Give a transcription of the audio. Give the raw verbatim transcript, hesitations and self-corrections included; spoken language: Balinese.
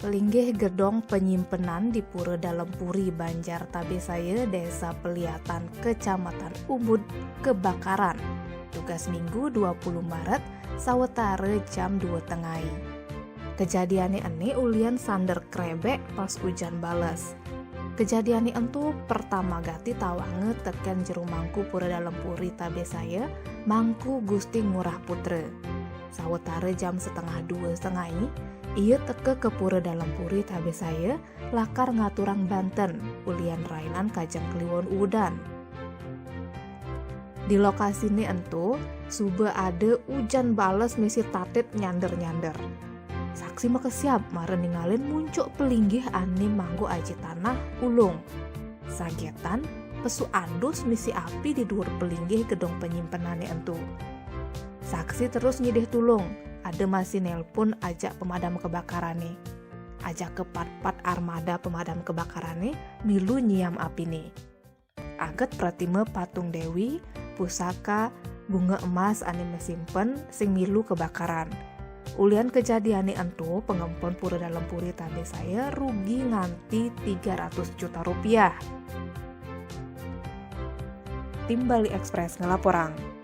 Linggih gedong penyimpenan di Pura Dalem Puri, Banjar Tabesaya, Desa Peliatan, Kecamatan Ubud, kebakaran. Tugas Minggu dua puluh Maret, sawetara jam dua tengai. Kejadiane ene ulian sander krebek pas ujan bales. Kejadiane ento pertama gati tawanga teken jero mangku Pura Dalem Puri Tabesaya, Mangku Gusti Ngurah Putra. Sawetara jam setengah dua tengai, ia teka ke Pura Dalem Puri Tabesaya, lakar ngaturang banten, ulian rainan kajeng kliwon udan. Di lokasine ento, suba ada ujan bales misi tatit nyander-nyander. Saksi makesiab mara ningalin muncuk pelinggih ane manggo aji tanah ulung. Sagetan, pesu andus misi api di duur pelinggih gedong penyimpenane ento. Saksi terus ngidih tulung, ada masih nelpon ajak pemadam kebakarane. Ajak ke pat-pat armada pemadam kebakarane milu nyiam apine. Aget pratima patung Dewi, pusaka, bunga emas ane masimpen sing milu kebakaran. Ulian kejadiane ento, pengempon Pura Dalem Puri Tabesaya rugi nganti tiga ratus juta rupiah. Tim Bali Express ngelaporang.